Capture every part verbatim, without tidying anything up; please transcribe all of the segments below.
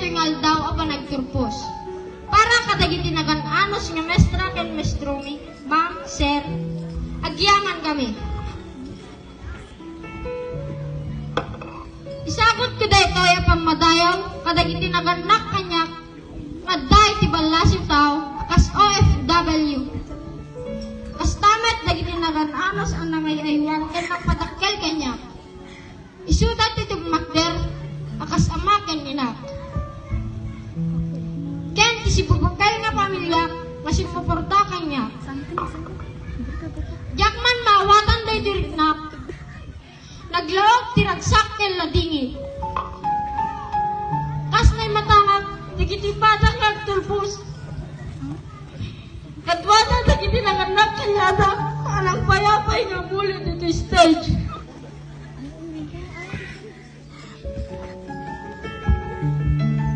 nga aldaw a panagturpos. Para kadagiti nagan-anos nga maestra ken maestromi, ma'am, sir, agyamankami. Isagutko daytoy a pammadayaw kadagiti nagannak kaniak nga adda iti ballasiw tao a kas O F W. Kasta met dagiti nagan-anos a nangay-aywan ken nangpadakkel kaniak. Isuda ti tummakder a kas ama ken ina. Ken ti sibubukel nga pamiliak nga simmuporta kaniak. Diak man maawatan daytoy riknak. Naglaok ti ragsak ken ladingit. Kas naimatangak dagiti badak nga agturpos. Kaduada dagiti nagannak kaniada a nangpayapay nga umuli ditoy stage.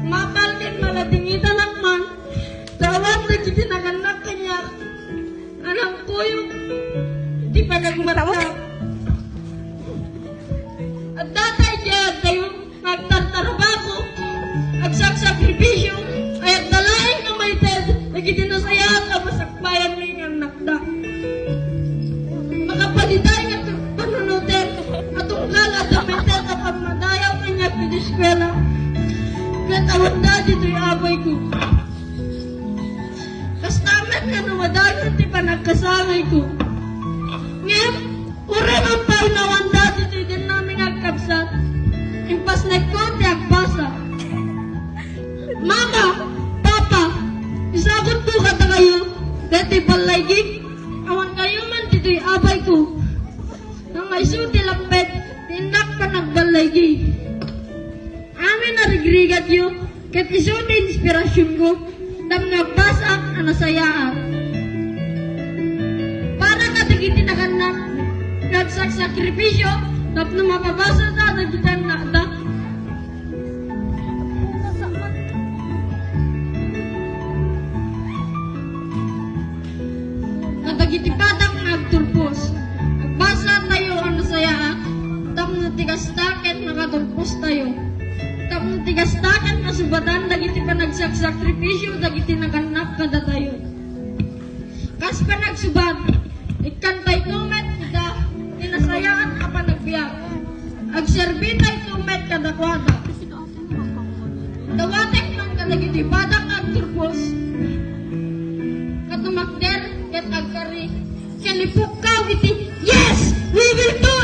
Mapal ken maladingitanak man, ta awan dagiti nagannak kaniak a nangkuyog ti panagmatnag. Adda tay diay addayo nga agtartarabaho, agsaksakripisio, ay adda laeng nga maited dagiti nasayaat a masakbayan nga inannakda. Makapaliday nga tu-, panunoten a tunggal adda maited a pammadayaw kaniak iti eskuela, ket awanda ditoy abuyko. Kasta met nga dumadanon ti panagkasangayko. Ngem, uray mampaunawanda ditoy dinamik nga agkabsat, impasnekko ti agbasa. Mama, Papa, isagutko kadakayo daytoy ballaygi, awan kayo man ditoy abuyko. Nga isu ti lapped ti innak panagballaygi. Amin a rigrigatyo, ket isu ti inspirasionko tapno agbasaak a nasayaat. Para kadagiti nagannak nga agsaksakripisio tapno mapabasada dagiti annakda. Kadagiti badak nga agturpos, agbasatayo a nasayaat, tapno ti kasta ket makatulpostayo. Tapno ti kasta ket masubatan dagiti panagsaksakripisio dagiti nagannak kadatayo. Kas panagsubat, ikkantayto met ida ti nasayaat a panagbiag. Agserbitayto met kadakuada. Dawatek man kadagiti badak nga agturpos nga tumakder ket agkari ken ipukkaw iti, "Yes! We will do